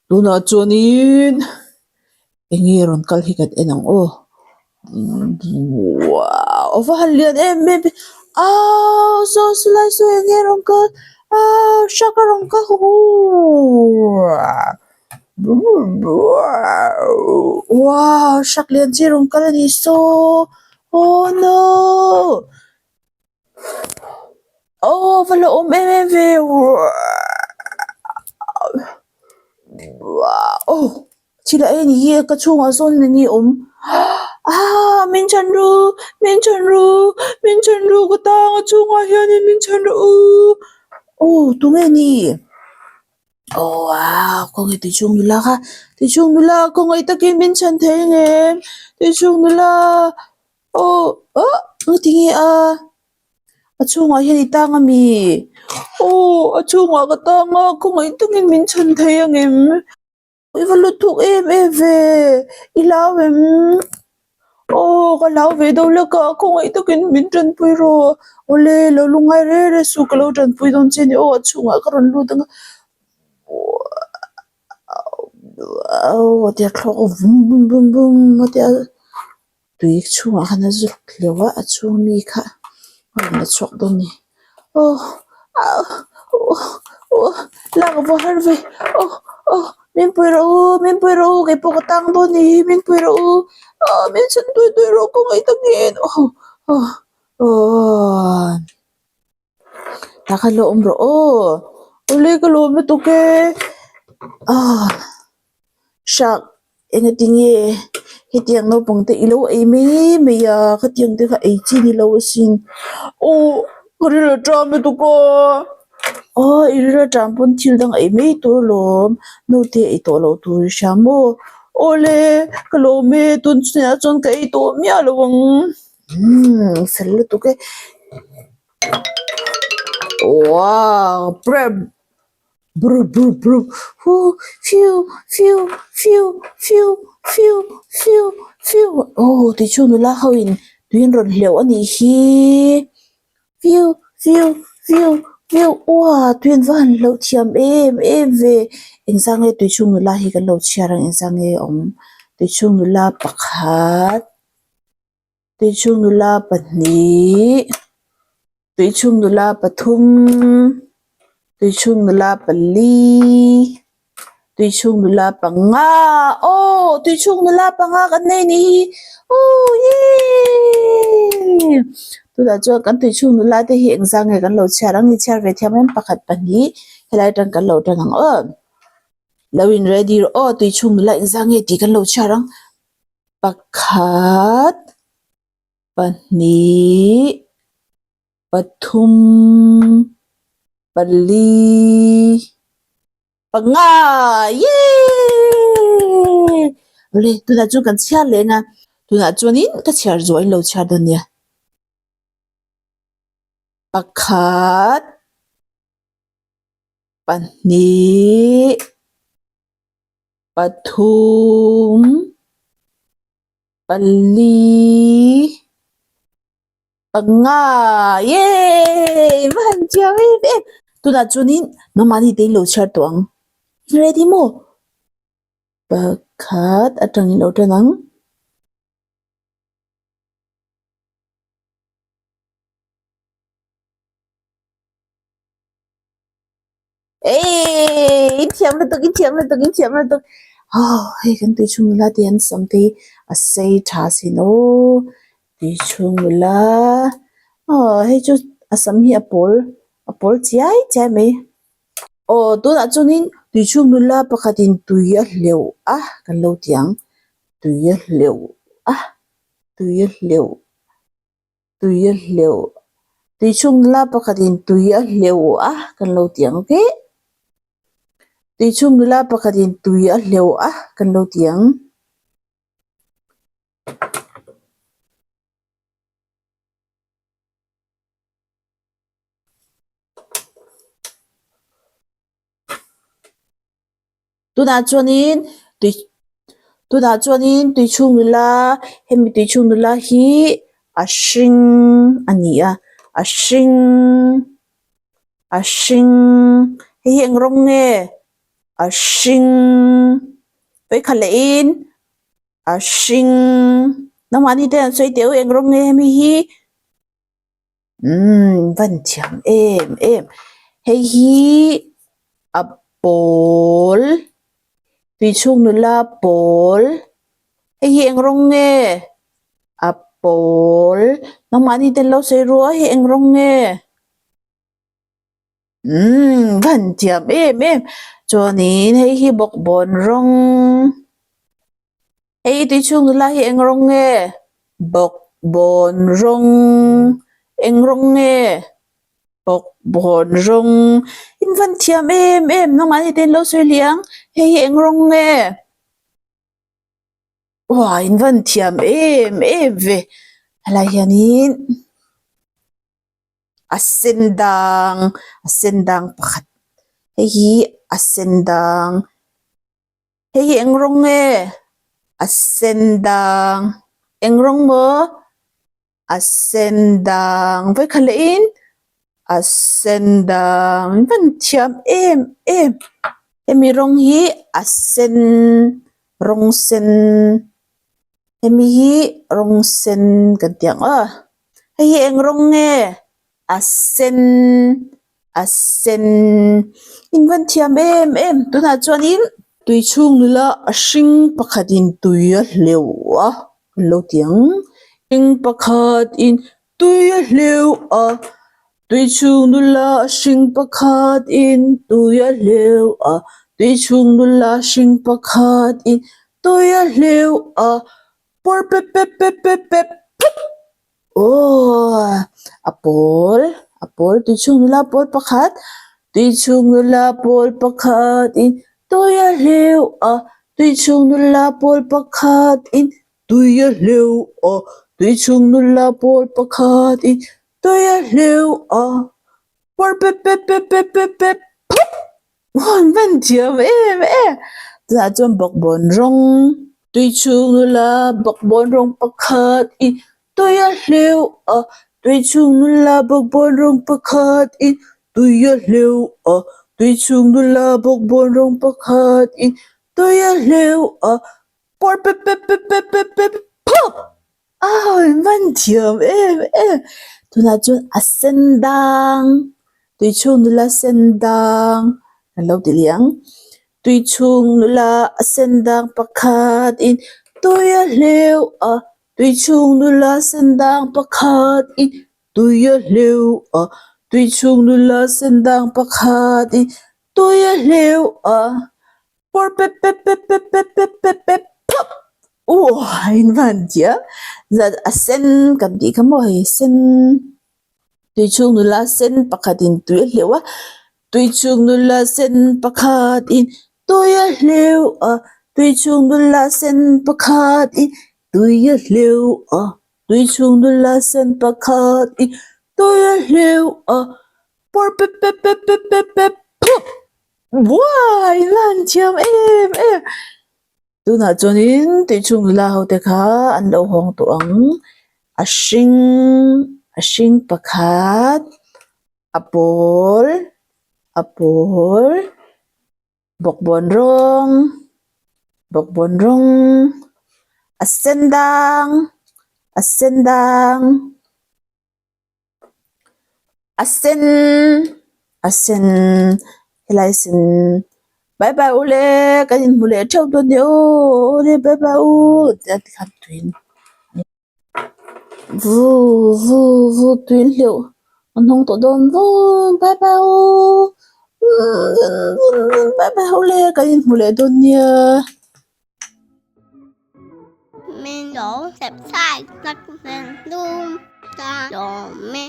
Tunah chuanin eng nge rawn kal hi kan en ang aw wow a va han lian em em ve aaa saw sawlai saw eng nge rawn kal aaa hrak a rawn kal wow hrak lian chi rawn kal a ni saw oh no. Aw va la awm em em ve aw thil a ei a ni hi ka chhungah sawn eng nge awm ah min chhan ru min chhan ru min chhan ru ka tang a chhungah hianin min chhan rawh u aw tunge ni aw ah khawnge tuichhung nula kha tuichhung nula khawngaih takin min chhan thei ang em tuichhung nula. Aw ah ngatinge a a chhungah hian i tang ami aw a chhungah ka tang a khawngaih takin min chhan thei angem i va lut thuk em em ve i hlau em aw ka hlau ve deuh lek a khawngaih takin min tanpui rawh awle lo lungngai reng reng suh ka lo tanpui dawn che a ni aw a chhungah ka rawn lut ang a aw a tia thlawk vum vum vum vum a tia. Tui chhungah khan a zuk hleuh a a chhung mi kha a rawn la chhuak dawn a ni aw ah aw aw lak a va har ve aw aw min pui rawh u min pui rawh u keipawh ka tang dawn a ni min pui rawh u ah min chhan duai duai rawh ka ngaih takin aw aw aw tah khan lo awm rawh aw awle ka lawm lutuk e ah hrak engatinge hetiang naupang te ilo ei mai mai a khatiang te kha ei chi nilo asin aw ka ril a ṭam lutuk a aw i ril a ṭam pawn thil dang ei mai tur alawm naute ei tawh loh tur i hria maw awle ka lawm e tun chhunah chuan ka ei tawh miah lo ang. Umm fel lutuk e wow prem bru bru bru hu fiu fiu fiu fiu fiu fiu fiu aw tih chu nula ho in tui an rawn hleuh a nih hi fiu fiu fiu fiu uah tui an va han hleuh thiam em em ve engzah nge tui chhung nula hi kan lo chhiar ang engzah nge a awm tui chhung nula pakhat. Tuichhung nula pahnih tuichhung nula pathum tuichhung nula pali tuichhung nula panga aw tuichhung nula panga kan nei anih hi aw yee tunah chuan kan tuichhung nula te hi engzah nge kan lo chhiar ang i chhiar ve thiam em pakhat pahnih helai atang kan lo tan ang aw lo in ready rawh aw tuichhung nula engzah nge tih kan lo chhiar ang. Pakhat, pahnih, pathum, pali, panga yeeeee awle tunah chuan kan chhiar leh ang a tunah chuanin ka chhiar zuah in lo chhiar dawn nia pakhat pahnih. Pathum pali panga yay va han chiang em em tunah chuanin nangmahni te in lo chhiar tawh ang ready maw pakhat atangin lo tan ang. Eii in thiam lutuk in thiam lutuk in thiam lutuk aw hei kan tui chhung nula te an sam te hi a sei tha sin aw tui chhung nula aw hei chu a sam hi a pawl a pawl chiai chiai mai aw tunah chuanin tui chhung nula pakhatin tui a hleuh a kan lo ti ang tui a hleuh a tui a hleuh. Tui a hleuh tui chhung nula pakhatin tui a hleuh a kan lo ti ang ve tui chhung nula pakhatin tui a hleuh a kan lo ti ang. Tunah chuanin tui tunah chuanin tui chhung nula hemi tui chhung nula hi a hring a ni a a hring a hring hei hi eng rawng nge? A hring vawikhat leh in a hring nangmahni te an sawi teh u eng rawng nge hemi hi umm van thiam em em hei hi a pawl tui chhung nula pawl hei hi eng rawng nge a pawl nangmahni te an lo sawi ru a hei eng rawng nge. Umm va han thiam em em chuanin hei hi bawkbawn rawng hei tui chhung nula hi eng rawng nge bawkbawn rawng eng rawng nge bawkbawn rawng in va han thiam em em nangmahni te in lo sawi liang hei hi eng rawng nge. Uai in va han thiam em em ve helai hianin. A sen dang a sen dang pakhat hei hi a sen dang hei hi eng rawng nge a sen dang eng rawng maw a sen dang vawikhat leh in a sen dang in van thiam em em hemi rawng hi a sen rawng sen hemi hi rawng sen kan tih ang aw. Hei hi eng rawng nge? A sen a sen in van thiam em em tunah chuanin tui chhung nula a hring pakhatin tui a hleuh a kan lo ti ang hring pakhatin tui a hleuh a tui chhung nula a hring pakhatin tui a hleuh a tui chhung nula a hring pakhatin tui a hleuh a. Pawr pep pep pep pep pep phup aww a pawl a pawl tui chhung nula pawl pakhat tui chhung nula pawl pakhat in tui a hleuh a tui chhung nula pawl pakhat in tui a hleuh a tui chhung nula pawl pakhat in tui a hleuh a pawr pep pep pep pep pep pep phup. An van thiam em em tunah chuan bawkbawn rawng tui chhung nula bawkbawn rawng pakhat in tui a hleuh a tui chhung nula bawkbawn rawng pakhat in tui a hleuh a tui chhung nula bawkbawn rawng pakhat in tui a hleuh a pawr pep pep pep pep pep pep phawp. Aw man thiam em em tunah chuan a sen dang tui chhung nula sen dang kan lo ti leh ang tui chhung nula a sen dang pakhat in tui a hleuh a tui chhung nula sen dang pakhat in tui a hleuh a tui chhung nula sen dang pakhat in tui a hleuh a. Pawr pep pep pep pep pep pep pep pep phap uah in van tia zat a sen kan tih kha maw hei sen tui chhung nula sen pakhat in tui a hleuh a tui chhung nula sen pakhat in tui a hleuh a tui chhung nula sen pakhat in tui a hleuh a tui chhung nula sen pakhat in tui a hleuh a pawr pep pep pep pep pep pep phap. Buai lan thiam em em tunah chuanin tui chhung nula ho te kha an lo hawng tawh ang a hring a hring pakhat a pawl a pawl bawkbawn rawng bawkbawn rawng a sen dang a sen dang. A sen a sen helai sen bye bye u le kan inhmu leh theuh dawn nia aw awle bye bye u tiang te khan tuiin vu vu vu tuiin hleuh an hawng tawh dawn vum bye bye u bye bye u le kan inhmu leh dawn nia. Min lo subscribe sak zel dum ta lawm e.